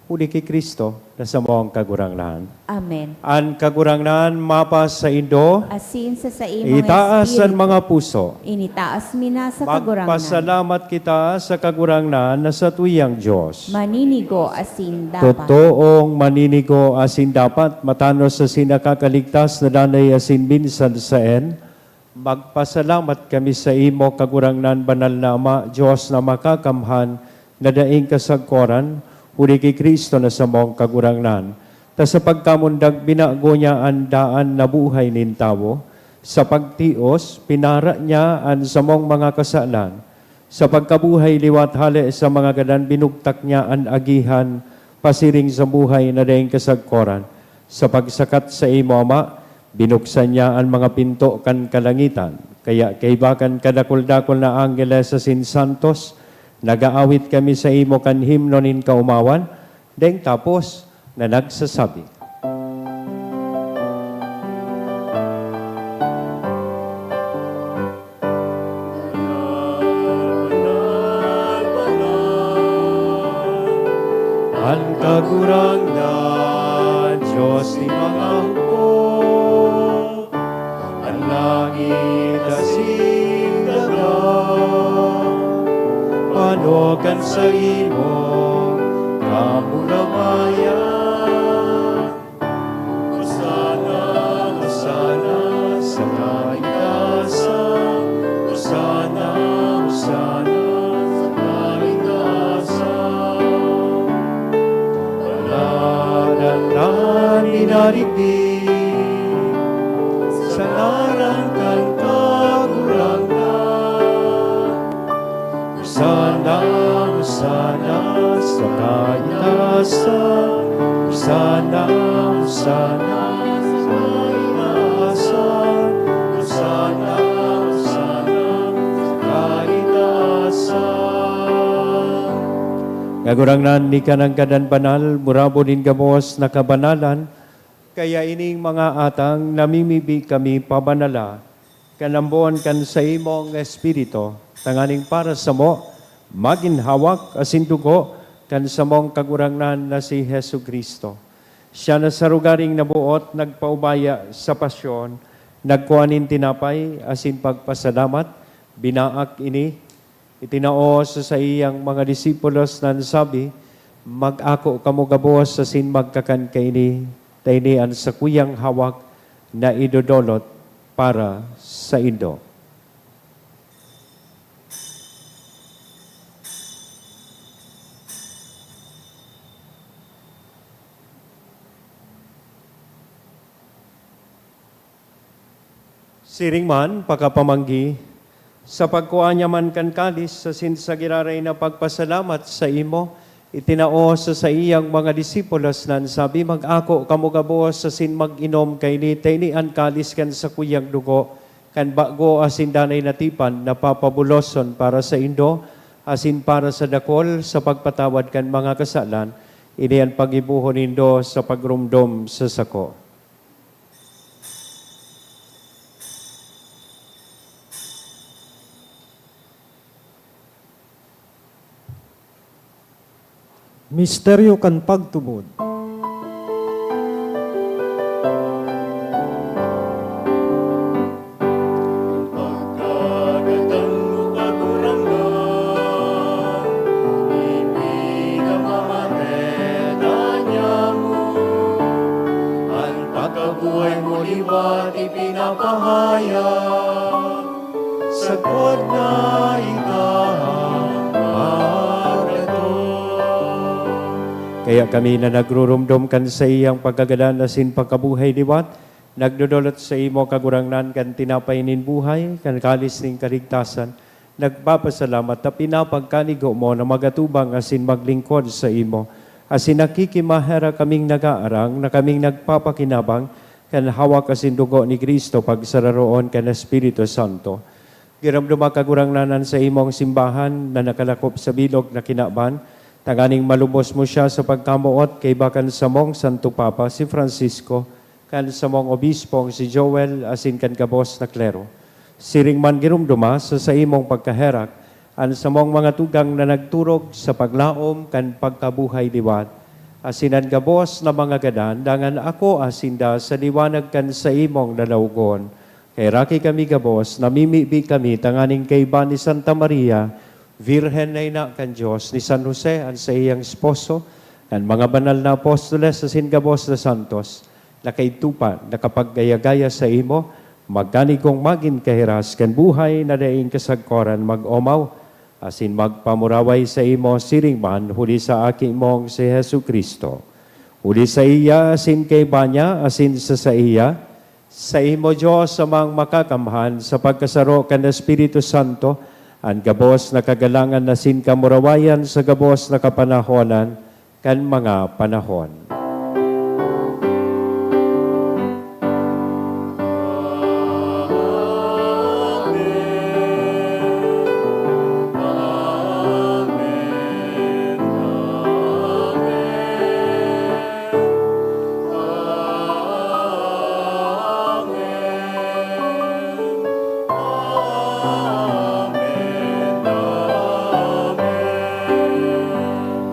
huli ki Cristo na samong Kagurangnan. Amen. An Kagurangnan mapasaindo. Asin sa saimong Itaas an espiritu. Mga puso. Initaas mi na sa Kagurangnan. Magpasalamat kita sa Kagurangnan na satuyang Dios. Maninigo asin dapat. Totoong maninigo asin dapat, matanos asin nakakaligtas na danay asin minsan saen, magpasalamat kami saimo, Kagurangnan, Banal na Ama, Dios na Makakamhan, na daing kasagkoran, huli ki Cristo na samong Kagurangnan. Ta sa pagkamundag, binago niya an daan na buhay nin tawo, sa pagtios, pinara niya an samong mga kasalan. Sa pagkabuhay liwat hale sa mga gadan, binugtak niya an agihan pasiring sa buhay na daing kasagkoran. Sa pagsakat saimo, Ama, binuksan niya an mga pinto kan kalangitan. Kaya kaiba kan kadakul-dakul na anggeles asin santos, nag-aawit kami saimo kan himno nin kaomawan, daing tapos na nagsasabi, "An Kagurangnan, Dios nin mga hukbo, an langit asin daga, pano kan saimong kamurawayan. Hosana, Hosana sa kaitaasan, Hosana, Hosana sa kaitaasan. Paladan an minarigdi sa ngaran kan Kagurangnan. Hosana, Hosana sa kaitaasan. Hosana, Hosana sa kaitaasan. Hosana, Hosana sa kaitaasan." Kagurangnan, ika nanggad an banal, murabo nin gabos na kabanalan. Kaya ining mga atang namimibi kami pabanala kan ambon kan saimong Espiritu, tanganing para samo Magin hawak asin dugo kan samong Kagurangnan na si Jesu-Cristo. Siya na sa rogaring naboot nagpaubaya sa pasyon, nagkua nin tinapay asin pagpasalamat, binaak ini, itinao sa saiyang mga disipulos na nagsabi, "Mag-ako kamo gabos asin magkakan kaini, ta ini an sakuyang hawak na idodolot para saindo." Siring man, pakapamanggi, sa pagkua niya man kan kalis, asin sa giraray na pagpasalamat saimo, itinao sa saiyang mga disipulos na nagsabi, "Mag-ako kamo gabos asin mag-inom kaini, ta ini an kalis kan sakuyang dugo, kan bago asin danay na tipan na papabuloson para saindo asin para sa dakol sa pagpatawad kan mga kasalan. Ini an paggibohon nindo sa pagromdom sa sako." Misteryo kan pagtubod. Pagkagatan mo, Kagurangnan, ipinamamareta niamo. An pagkabuhay mo liwat ipinapahayag, sagkod na ika an pagkatong. Kaya kami na nagrurumdom kan saiyang pagkagadan asin pagkabuhay liwat, nagdodolot saimo, Kagurangnan, kan tinapay nin buhay, kan kalis nin kaligtasan, nagpapasalamat ta pinapagkanigo mo na magatubang asin maglingkod saimo. Asin nakikimaherak kaming nagaarang na kaming nagpapakinabang kan hawak asin dugo ni Cristo pagsararoon kan Espiritu Santo. Giromdoma, Kagurangnan, an saimong simbahan na nakalakop sa bilog na kinaban, tanganing malubos mo siya sa pagkamoot kaiba kan samong Santo Papa, si Francisco, kan samong obispong si Joel, asin kan gabos na klero. Siring man giromdoma sa saimong pagkaherak an samong mga tugang na nagturog sa paglaom kan pagkabuhay liwat, asin an gabos na mga gadan, dangan akoa sinda sa liwanag kan saimong lalawogon. Kaheraki kami gabos, namimibi kami tanganing kaiba ni Santa Maria, Virgen na ina kan Dios, ni San Jose, an saiyang esposo, kan mga banal na apostoles asin gabos na santos, na kaidto pa nakapagaya-gaya saimo, magkanigong magin kahiras kan buhay na daing kasagkoran mag-omaw, asin magpamuraway saimo siring man huli sa Aki mong si Jesu-Cristo. Huli saiya, asin kaiba niya, asin sa saiya, saimo, Dios Amang Makakamhan, sa pagkasaro kan Espiritu Santo, an gabos na kagalangan asin kamurawayan sa gabos na kapanahonan kan mga panahon.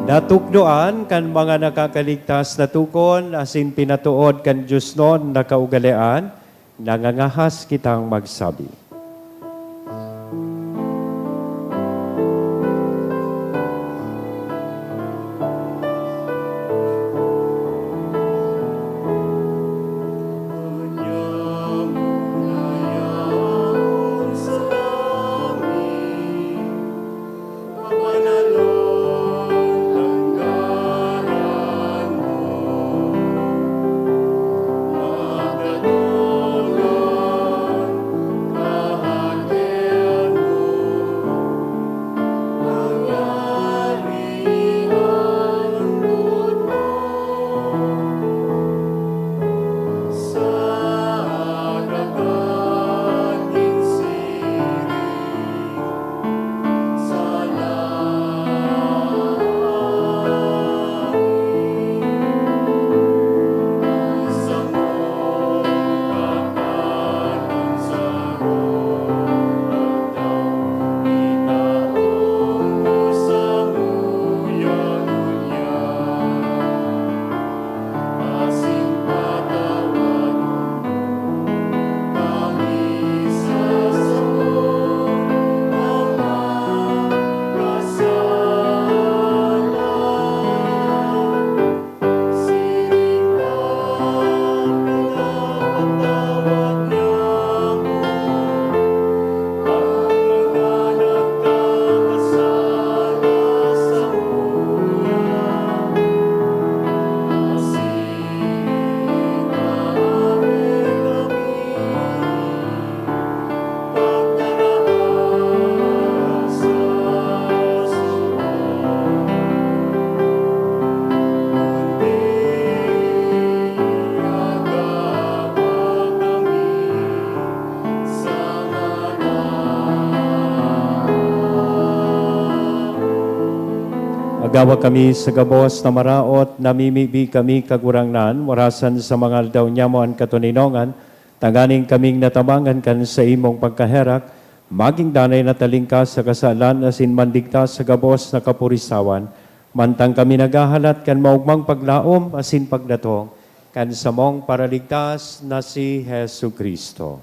Natukdoan kan mga nakakaligtas na tukon asin pinatood kan diosnon na kaugalean, nangangahas kitang magsabi. Yawa kami sa gabos na maraot, namimibi kami, Kagurangnan, warasan sa mga aldaw nyamo an katoninongan, tanganing kaming natabangan kan saimong pagkaherak, maging danay na talingkas sa kasalan asin mandigtas sa gabos na kapurisawan, mantang kami naghahalat kan maogmang paglaom asin pagdatong kan samong Paraligtas na si Jesu-Cristo.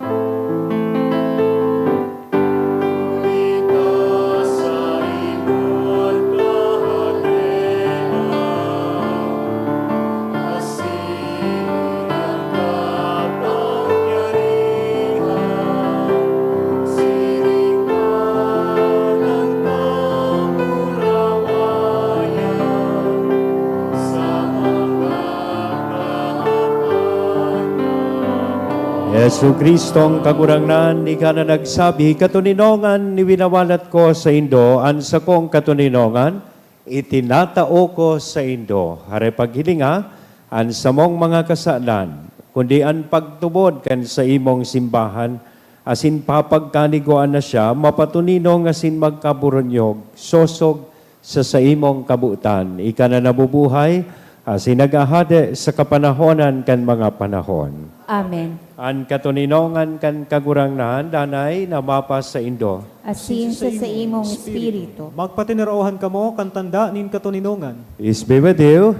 Jesu-Cristong Kagurangnan, ika na nagsabi, "Katoninongan iwinawalat ko saindo, an sakong katoninongan itinatao ko saindo." Hare paghilinga an samong mga kasalan, kundi an pagtubod kan saimong simbahan, asin papagkanigoan na siya, mapatoninong asin magkaburunyog, sosog sa saimong kabotan. Ika na nabubuhay, asin naghahade sa kapanahonan kan mga panahon. Amen. An katoninongan kan Kagurangnan danay na mapasaindo. Asin sa saimong espiritu. Magpatinorohan kamo kan tanda nin katoninongan. Peace be with you.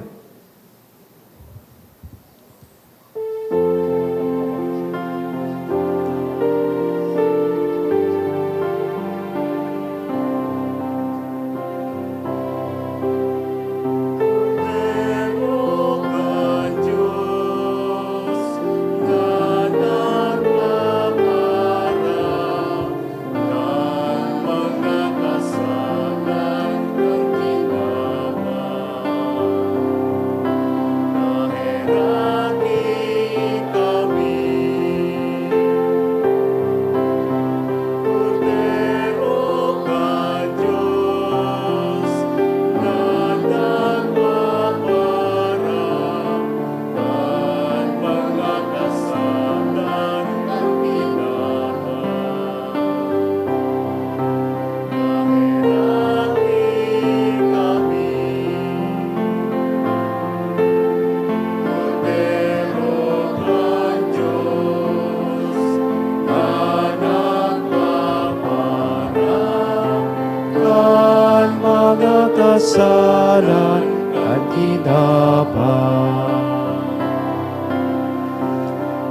Kan mga kasalan kan tinapay.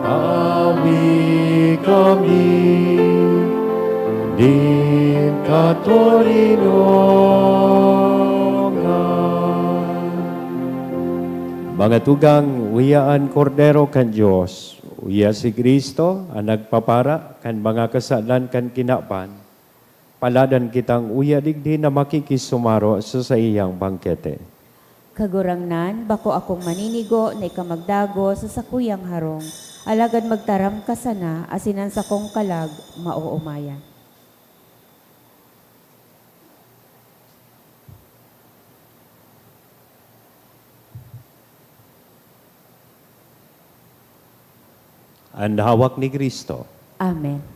Awi kami nin katoninongan. Mga tugang, uya an Kordero kan Dios, uya si Cristo, an nagpapara kan mga kasalan kan kinaban. Paladan kitang uya digdi na makikisumaro sa saiyang bangkete. Kagurangnan, bako akong maninigo na ika magdagos sa sakuyang harong, alagad magtaram ka sana, asin an sakong kalag maoomayan. An hawak ni Cristo. Amen.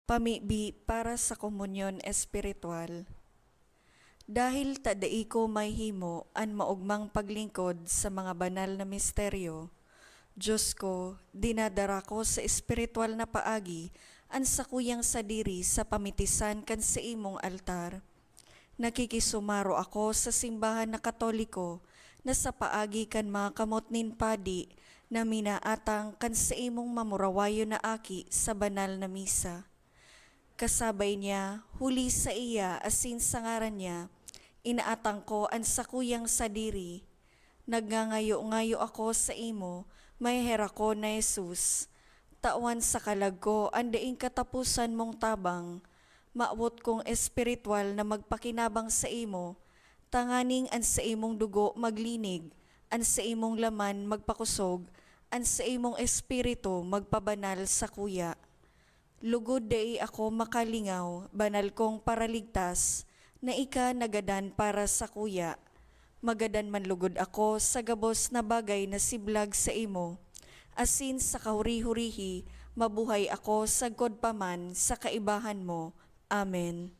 Pamibi para sa komunyon espiritual. Dahil ta dai ko mahihimo an maogmang paglingkod sa mga banal na misteryo, Dios ko, dinadara ko sa espiritual na paagi an sakuyang sadiri sa pamitisan kan saimong altar. Nakikisumaro ako sa simbahan na Katoliko na sa paagi kan mga kamot nin padi na minaatang kan saimong mamurawayon na aki sa banal na misa. Kasabay niya, huli saiya asin sa ngaran niya, inaatang ko an sakuyang sadiri. Nagngangayo-ngayo ako saimo, maheherak ko na Jesus. Tawan sa kalag ko an daing kataposan mong tabang. Mawot kong espiritual na magpakinabang saimo, tanganing an saimong dugo maglinig, an saimong laman magpakosog, an saimong espiritu magpabanal sakuya. Lugod dai ako makalingaw, banal kong Paraligtas, na ika nagadan para sakuya. Magadan man lugod ako sa gabos na bagay na siblag saimo, asin sa kahuri-hurihi mabuhay ako sagkod pa man sa kaibahan mo. Amen.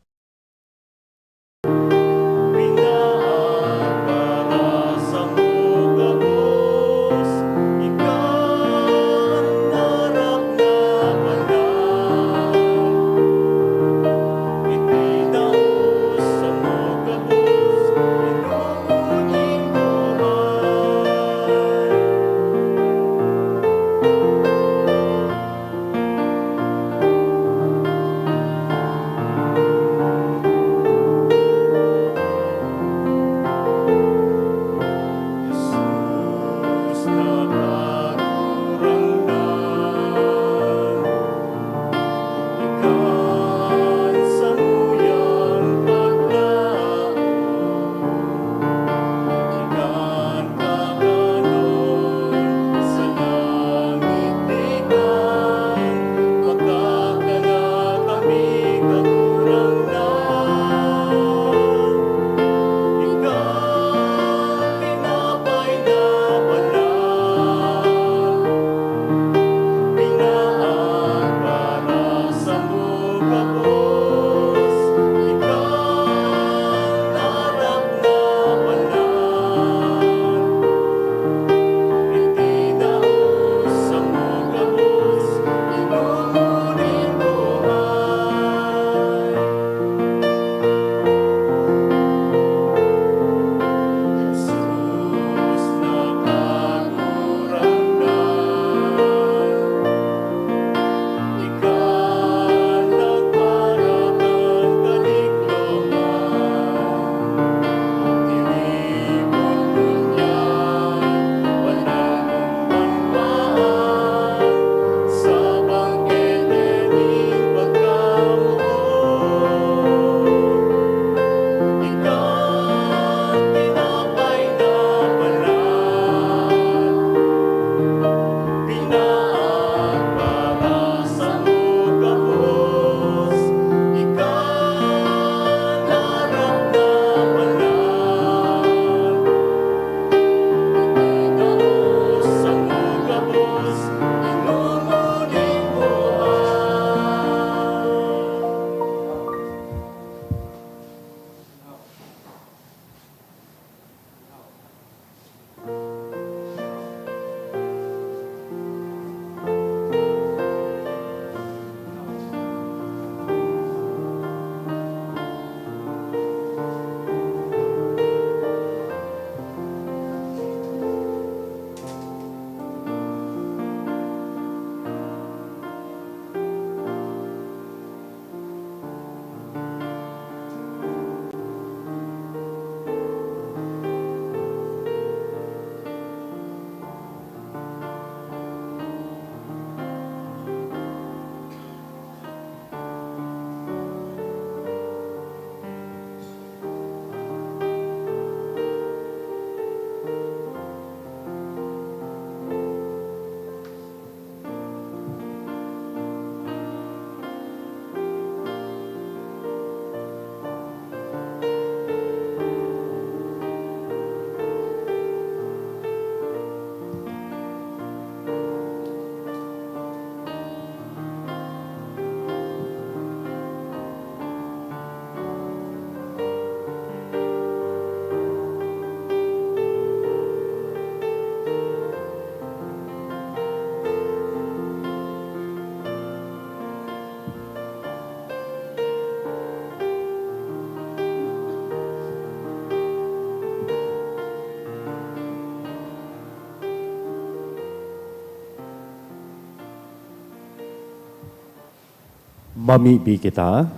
Mamibi kita.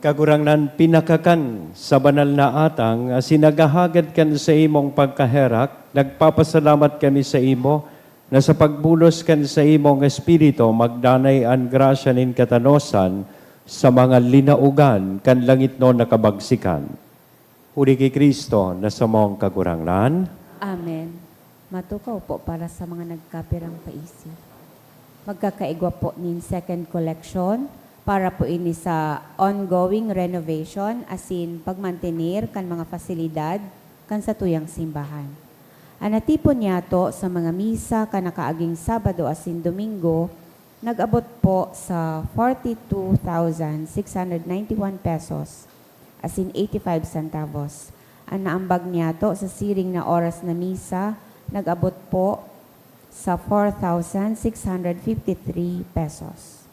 Kagurangnan, pinakakan sa banal na atang asin naghahagad kan saimong pagkaherak, nagpapasalamat kami saimo na sa pagbulos kan saimong Espiritu, magdanay an grasya nin katanosan sa mga linaogan kan langitnon na kabagsikan. Huli ki Cristo na samong Kagurangnan. Amen. Matukaw po para sa mga nagkapirang paisi. Magkakaigwa po nin second collection para po ini sa ongoing renovation asin pagmantener kan mga fasilidad kan satuyang simbahan. An natipon niyato sa mga misa kan nakaaging Sabado asin Domingo nag-abot po sa forty two thousand six hundred ninety one pesos asin eighty five centavos. An naambag niyato sa siring na oras na misa nag-abot po sa four thousand six hundred fifty three pesos.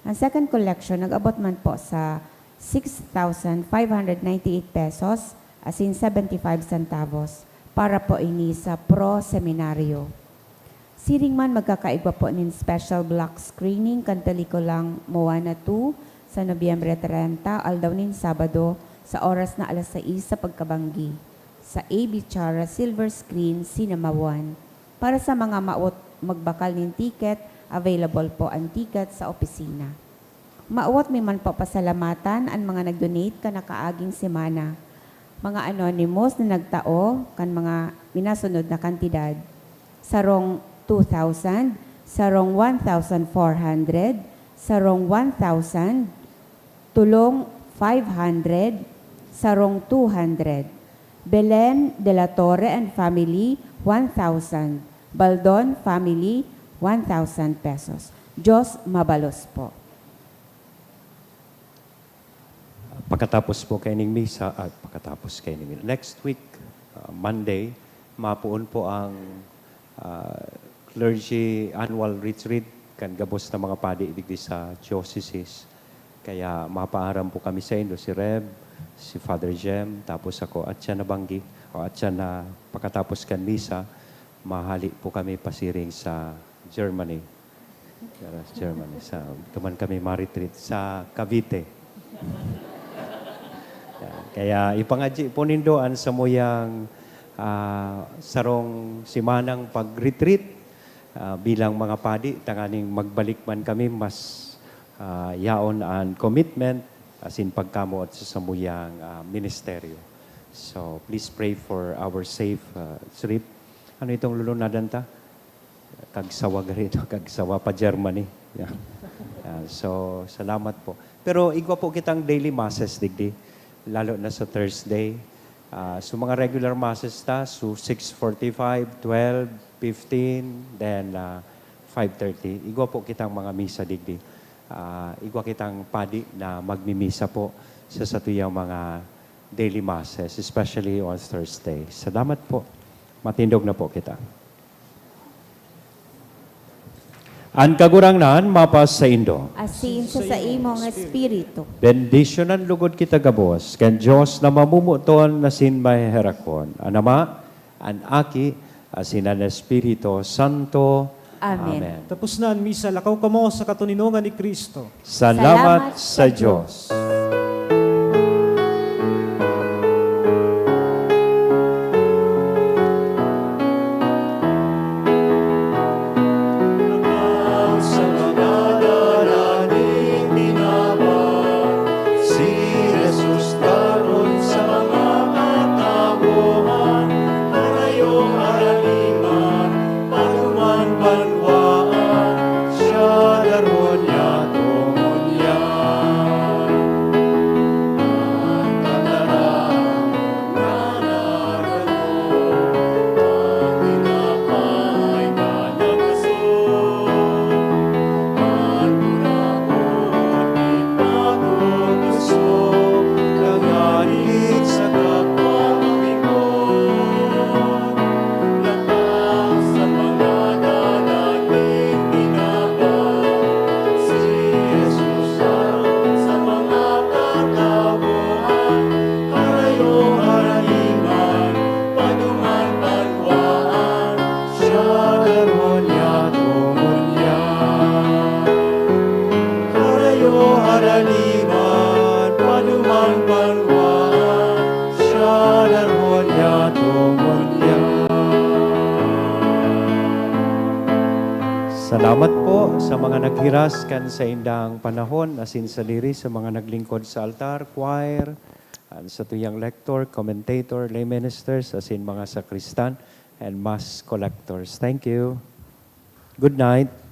An second collection nag-abot man po sa six thousand five hundred ninety eight pesos asin seventy five centavos para po ini sa Pro Seminario. Siring man, magkakaigwa po nin special block screening kan pelikulang Moana two sa Nobyembre trenta, aldaw nin Sabado, sa oras na alas sais sa pagkabanggi, sa A B Chara Silver Screen, Cinema One. Para sa mga maot magbakal nin ticket, available po an ticket sa opisina. Maawat mi man papasalamatan an mga nag-donate kan nakaaging semana. Mga anonymous na nagtao kan mga minasunod na kantidad: sarong two thousand, sarong one thousand four hundred, sarong one thousand, tolong five hundred, sarong two hundred. Belen de la Torre and family, one thousand. Baldon family, one thousand pesos. Diyos mabalos po. Pakatapos po kaining misa, ah, pakatapos kaining misa, next week, ah, Monday, mapoon po ang, ah, clergy annual retreat kan gabos na mga padi digdi sa diocese. Kaya mapaaram po kami saindo, si Rev, si Father Jem, tapos ako, at siya nabanggi, o at siya na pakatapos kan misa, mahali po kami pasiring sa Germany. Pero sa Germany, sa, duman kami ma-retreat sa Cavite. Yan. Kaya ipangadyi po nindo an samuyang, ah, sarong simanang pag-retreat, ah, bilang mga padi, tanganing magbalik man kami, mas, ah, yaon an commitment asin pagkamoot sa samuyang, ah, ministeryo. So, please pray for our safe, ah, trip. Ano itong lulunadan ta? Kagsawa gari, no? Kagsawa pa Germany. Yeah. Ah, so, salamat po. Pero igwa po kitang daily masses digdi, lalo na sa Thursday. Ah, so, mga regular masses ta, so six forty-five, twelve, fifteen, then, ah, five thirty. Igwa po kitang mga misa digdi. Ah, igwa kitang padi na magmimisa po sa satuyang mga daily masses, especially on Thursday. Salamat po. Matindog na po kita. An Kagurangnan mapasaindo. Asin sa saimong espiritu. Bendisyonan lugod kita gabos kan Dios na mamumuton asin maheherakon, an Ama, an Aki, asin an Espiritu Santo. Amen. Amen. Tapos na an misa, lakaw kamo sa katoninongan ni Cristo. Salamat Salamat sa sa Dios. Salamat po sa mga naghiras kan saindang panahon, asin sadiri sa mga naglingkod sa altar, choir, an satuyang lector, commentator, lay ministers, asin mga sakristan and mass collectors. Thank you. Good night.